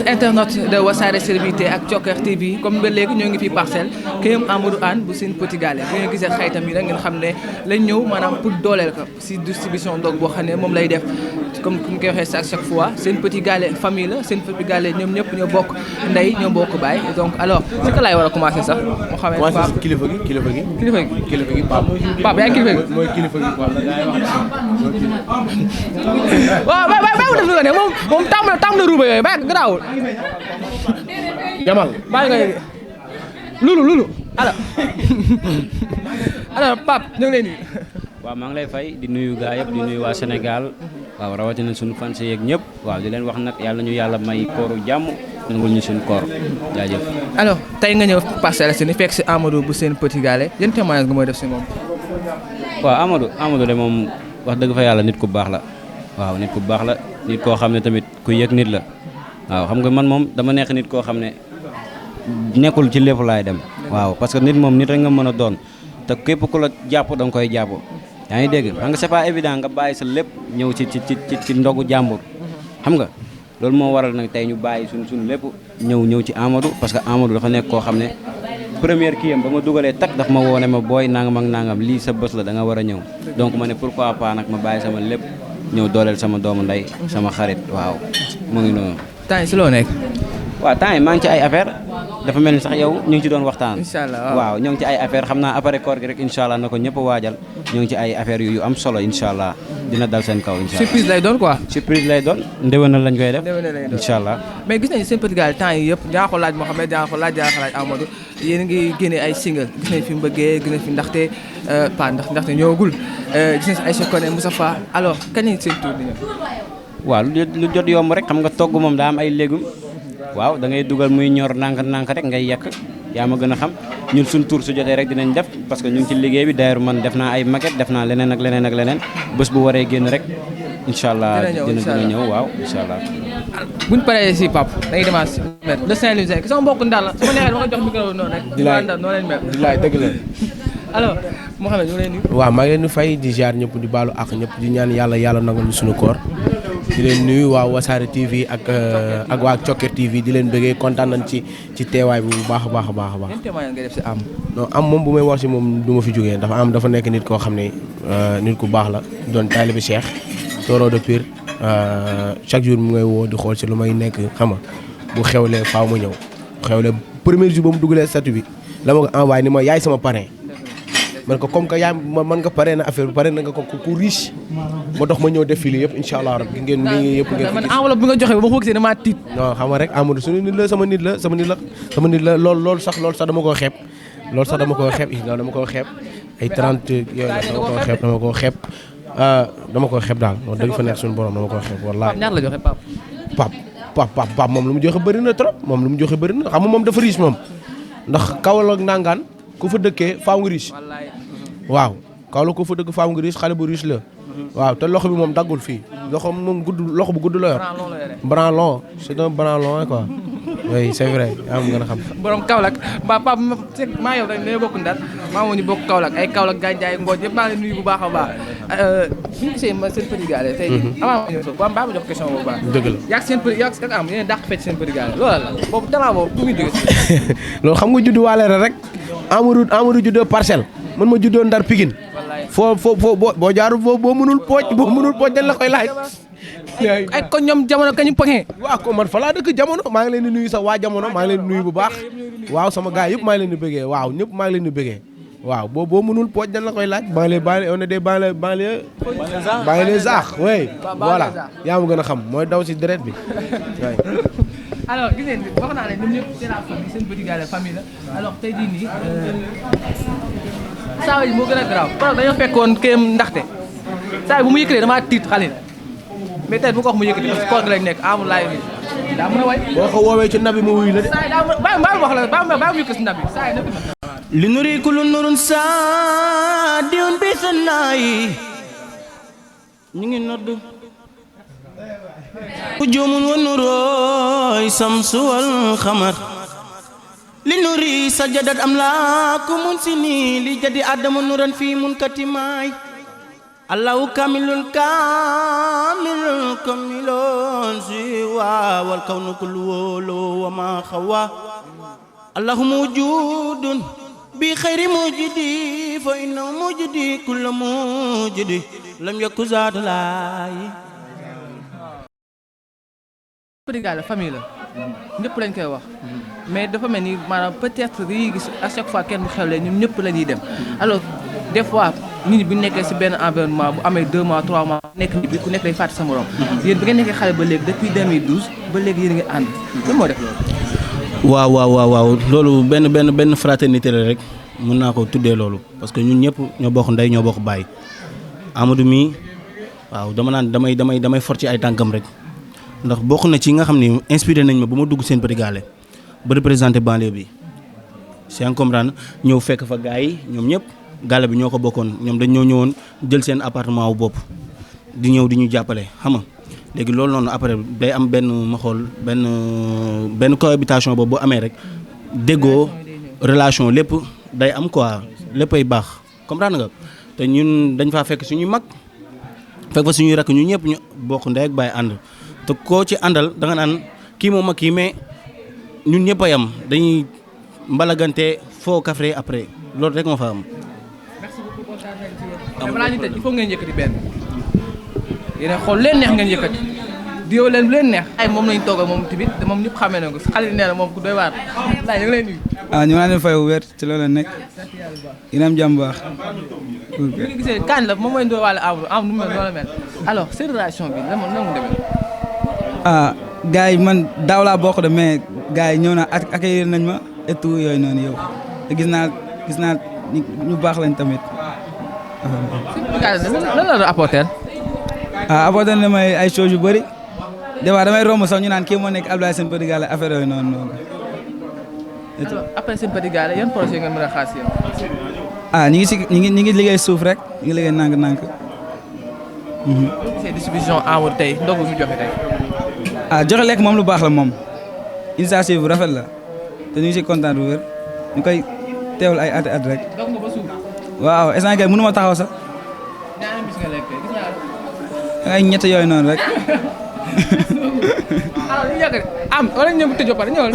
internet de Wassare Célébrité ak Thioker TV comme ba léegi ñoo ngi fi parcelle këyam Amadou Hann bu Sen Petit Gallé bu ngeen gisee xaytam yi rek ngeen xam ne lañ ñëw maanaam pour dooleel ko si distribution ndog boo xam ne moom lay def comme ni koy waxee chaque fois Sen Petit Gallé famille la Sen Petit Gallé ñoom ñëpp ñoo bokk ndey ñoo bokk baay donc alors si ka laay war a commencé sax moo xamee Pape kilifa gi Pape yaay kilifa gi mooy kilifa gi waaw bàyyi mu def lu nga ne moom tàmm na ruuba yooyu bàyyi garaawul jamal bàyyi nga lulu alors Pape ñu ngi lay nuyu. waaw maa ngi lay fay di nuyu gaa yëpp di nuyu waa Sénégal waaw rawatina suñu fans yeeg ñëpp waaw di leen wax nag yàlla ñu yàlla may kooru jàmm nangul ñu suñu koor jaajëf. alors tey nga ñëw Parcelles Assainies fekk si Amadou bu Sen Petit Gallé yan témoignage nga mooy def si moom. waaw Amadou de moom wax dëgg fa yàlla nit ku baax la waaw nit ku baax la nit koo xam ne tamit ku yëg nit la waaw xam nga man moom dama nekk nit koo xam ne nekkul ci lépp laay dem waaw parce que nit moom nit rek nga mën a doon te képp ku la jàpp da nga koy jàpp yaa ngi dégg xam nga c'est pas évident nga bàyyi sa lépp ñëw ci ndogu jàmbur xam nga loolu moo waral nag tey ñu bàyyi suñ lépp ñëw ci Amadou parce que Amadou dafa nekk koo xam ne première kii am ba ma dugalee tak daf ma woone ma booy nangam ak nangam lii sa bés la da nga war a ñëw donc ma ne pourquoi pas nag ma bàyyi sama lépp ñëw dooleel sama doomu ndey sama xarit waaw mu ngi noonu. temps yi si loo nekk. waaw temps yi maa ngi ci ay affaire dafa mel ni sax yow ñu ngi ci doon waxtaan. incha allah waaw ñoo ngi ci ay affaire xam naa après koor gi rek incha allah na ko ñëpp waajal ñoo ngi ci ay affaire yu am solo incha allah dina dal seen kaw incha allah. surprise lay doon quoi. surprise lay doon ndéwénal lañ koy def. ndéwénal lay doon incha allah. mais gis nañu Sen Petit Gallé temps yi yëpp jaa ko laaj Mouhamed jaa ko laaj Amadou yéen a ngi génne ay single gis nañ fi mbëggee gis nañ fi ndaxte ndaxte ñëwagul gis nañ si Aïcha Koné Moustapha alors kañ lañ seen tour di ñëw. waaw lu jot yomb rek xam nga togg moom daa am ay légumes waaw da ngay dugal muy ñor nànk rek ngay yekk yaa ma gën a xam ñun suñ tour su jotee rek dinañ def parce que ñu ngi ci liggéey bi d'ailleurs man def naa ay maquette def naa leneen ak leneen bés bu waree génn rek incha allah dina ñëw waaw incha allah. buñ paree si Pape dañuy demaat si le Saint-Louisien sama mbokk Ndar la su ma neexee dama ko jox micro noonu rek. di laay noo leen mel. di laay dëgg la. alors Mouhamed ñu ngi leen nuyu. waaw maa ngi leen di fay di ziar ñëpp di baalu ak ñëpp di ñaan yàlla nangal ñu suñu koor di leen nuyu waa Wassare TV ak waa Thioker TV di leen bëggee kontaan nañ ci teewaay bi bu baax a baax. yan témoignage nga def si am. non am moom bu may wax si moom du ma fi jógee dafa nekk nit koo xam ne nit ku baax la doon taalibe Cheikh Toro de Pire chaque jour mu ngay woo di xool si lu may nekk xam nga bu xewlee faaw ma ñëw xewlee premier jour ba mu dugalee statut bi la ma ko envoyé ni ma yaay sama parrain man ko comme que yaa man nga parrain na affaire bi parrain na nga ko ku riche moo tax ma ñëw def fii lii yëpp incha allah rabbi ngeen lii yëpp ngeen man enveloppe bi nga joxe ba ma ko gisee damaa tiit. non xam nga rek Amadou suñu nit la sama nit la loolu sax dama koo xeeb dama koo xeeb ay 30 yooyu la dama koo xeeb daal wax dëgg fa nekk suñu borom dama koo xeeb wallaahi. ñaar la joxe Pape moom lu mu joxe bëri na trop xam nga moom dafa riche moom ndax Kaolack ak Nangaan ku fa dëkkee faaw nga riche waaw Kaolack ku fa dëkk faaw nga riche xale bu riche la waaw te loxo bi moom daggul fii loxo bu gudd la yor branlon c'est un branlon quoi oui c'est vrai yaa ma gën a xam. borom Kaolack Pape maa yow dañu bokk Ndar maa moo ñu bokk Kaolack ay Kaolack Gandiaye Mbodj yëpp maa ngi nuyu bu baax a baax bu ñu gisee Sen Petit Gallé tey avant ma ñëw so baa ma jox question boobu baax dëgg la yaag Sen Petit yaag am yéen dàq fecc Sen Petit Gallé loola la boobu talaa boobu bu muy jóge loolu xam nga juddu waale rek Amadou juddoo Parcelles man ma juddoo Ndar Pikine foo boo jaarul boo mënul pooj dañ la koy laaj ay ko ñoom jamono kañu poñe waaw ko man fa laa dëkk jamono maa ngi leen di nuyu sax waa jamono maa ngi leen di nuyu bu baax waaw sama gars yëpp maa ngi leen di bëggee waaw ñëpp maa ngi leen di bëggee waaw boo mënul pooj dañ la koy laaj banlieue on est des banlieue zaax oui voilà yaa ma gën a xam mooy daw si deret bi alors gis ngeen wax naa ne ñoom ñëpp c'est la famille Sen Petit Gallé famille la alors tey jii nii saa yi moo gën a garaaw parce que dañoo fekkoon kéem ndaxte saa yi bu mu yëkkatee damaa tiit xale mais tey bu ko wax mu yëkkati parce que koor gi lañ nekk amul laay bi daa mën a way boo ko woowee ci nabi mu wuyu la de saa yi daa mën wax la baa mu yëkkati si nabi saa yi nabi li nuri kullu nurun saadiun bi sanaayi ñu ngi nodd ku juumul wa nurooy samsu wal xamar li nuri sajadat am laa ku mun si nii li jadi adama nuran fii mun katimaay allahu kamilun kamilun kamilun siwa wal kawnu kullu wolo wa ma xawa allahu mujudun bi xayri mujidi fa inna mujidi kullu mujidi lam yakun zaat laay. Petit Gallé famille la ñëpp lañ koy wax mais dafa mel ni maanaam peut-être dañuy gis à chaque fois kenn bu xewlee ñun ñëpp la ñuy dem alors des fois nit ñi bu nekkee ci benn environnement bu amee 2 mois 3 mois nekk nit bi ku nekk day fàtte sa morom yéen bi ngeen nekkee xale ba léegi depuis 2012 ba léegi yéen a ngi ànd lan moo def loolu. waaw loolu benn fraternité la rek mën naa ko tuddee loolu parce que ñun ñëpp ñoo bokk ndey ñoo bokk baay Amadou mii waaw dama naan damay for ci ay tànkam rek ndax bokk na ci nga xam ne inspiré nañ ma ba ma dugg seen Petit Gallé ba représenté banlieue bi c'est comprendre ñëw fekk fa gars yi ñoom ñëpp gàlle bi ñoo ko bokkoon ñoom dañ ñoo ñëwoon jël seen appartement wu bopp di ñëw di ñu jàppale xam nga léegi loolu noonu après day am benn ma xool benn cohabitation boobu bu amee rek déggoo relation lépp day am quoi lépp ay baax comprendre nga te ñun dañ faa fekk suñuy mag fekk fa suñuy rakk ñu ñëpp ñu bokk ndey ak baay ànd te koo ci àndal da nga naan kii moom mag kii mais ñun ñëpp a yam dañuy mbalagante foo kafre après loolu rek moo fa am. merci beaucoup kontaan nañ ci yéen. balaa ñu tëj il faut ngeen yëkkati benn yéen a xool leen neex ngeen yëkkati diw leen bu leen neex. ay moom lañ toog ak moom tamit te moom ñëpp xamee na ko xale yi nee na moom ku doy waar laaj ñu ngi lay nuyu. ñu ngi leen fay bu wér ci loolu la nekk yéen am jàmm baax. bu ñu gisee kañ la moom mooy Ndoye Wally Amadou nu mu mel noonu la mel alors seen relation bi lan mu demee. gars yi man daaw laa bokk de mais gars yi ñëw na accueillir nañ ma et tout yooyu noonu yow te gis naa ñu baax lañ tamit. lan la apporter. apporter na may ay choses yu bëri des fois damay romb sax ñu naan kii moo nekk Abdoulaye seen Petit Gallé affaire yooyu noonu. alors après seen Petit Gallé yan projet nga mën a xaas yéen. ñu ngi liggéey suuf rek ñu ngi liggéey nànk-nànk. c'est distribution Amadou tey ndogu mu joxe tey. joxe lekk moom lu baax la moom initiative bu rafet la te ñu ngi si kontaan bu wér ñu koy teewul ay at rek. dog nga ba suuf. waaw instant kay mënu ma taxaw sax. ñaari bis nga lekk gis naa ay ñett yooyu noonu rek. alors ñu yàgg am wala ñëw tëjoo pare ñëwal.